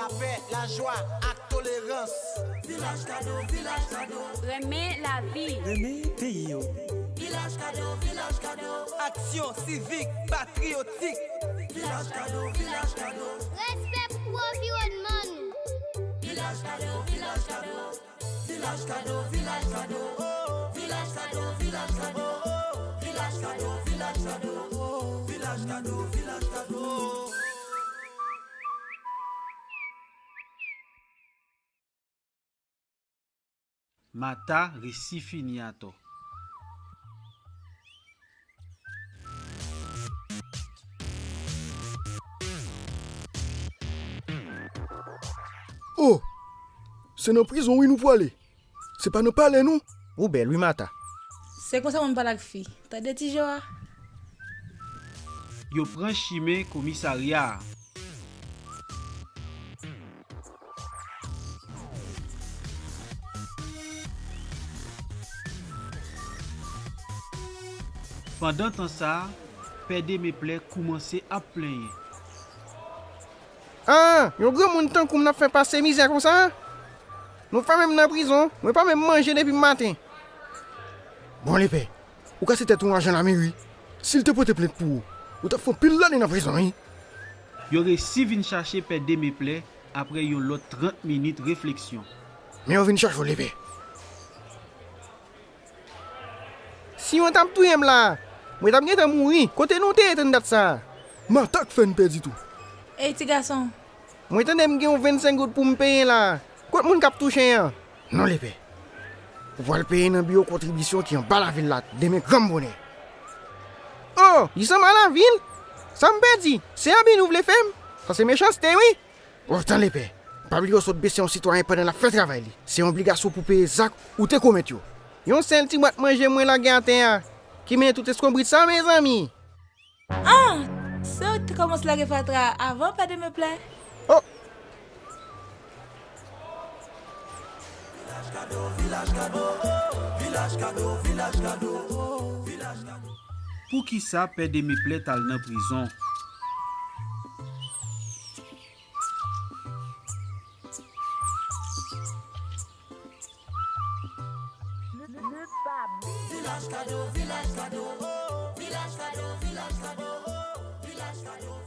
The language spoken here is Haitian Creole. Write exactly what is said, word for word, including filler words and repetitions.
Lapè, lajwa ak tolerans. Vilaj Kado, Vilaj Kado. Renmen lavi. Renmen peyi w. Vilaj Kado, Vilaj Kado. Aksyon sivik, patriyotik. Vilaj Kado, Vilaj Kado. Respè pou anviwònman nou. Vilaj Kado, Vilaj Kado. Vilaj Kado, Vilaj Kado. Vilaj Kado, Vilaj Kado. Vilaj Kado, Vilaj Kado. Vilaj Kado, Vilaj Kado. Mata resi fini atò. Oh! Se nan prizon wi nou pwale. Se pa nan palè non. Ou bèl wi Mata. Se konsa moun pale ak fi. Tande ti jo a. Yo pran chimen komisarya a. Pandan tan sa a, Pè Demeplè koumanse ap plenyen. Ah, yon granmoun tankou m n ap fè pase mizè konsa? Nou fè menm nan prizon, mwen pa menm manje depi maten. Bon, lepè, ou kase tèt yon ajan lameri. Si l te pote plent pou ou, ou t ap fè anpil lane nan prizon, wi. Yo resi vin chache Pè Demeplè apre yon lòt trant minit refleksyon. Men yo vin chache w, lepè. Si yon t ap touye m la, mwen t ap gentan mouri. Kote nou te ye tann dat sa a? Mata k fè n pèdi tou. Ey, ti gason. Mwen tande m gen yon vennsenk goud pou m peye la. Kot moun k ap touche an? Non, lepè. Ou pral peye nan biwo kontribisyon ki anba lavil la demen granm bonè. Oh, li sanm a lavil? Sa m pèdi? Se abi nou vle fè m? Sa se mechanste, wi. Oh, tan lepè. Pa bliye w sot bese yon sitwayen pandan l ap fè travay li. Se yon obligasyon pou peye zak ou te komèt yo. Yon sèl ti bwat manje mwen lage atè a, ki mennen tout eskonbrit sa, mezanmi. Ah! Se ou ki te kòmanse lage fatra a avan, Pè Demeplè? Oh! Poukisa Pè Demeplè t al nan prizon? Vilaj Kado, Vilaj Kado, oh, Vilaj Kado, Vilaj Kado, oh, Vilaj Kado.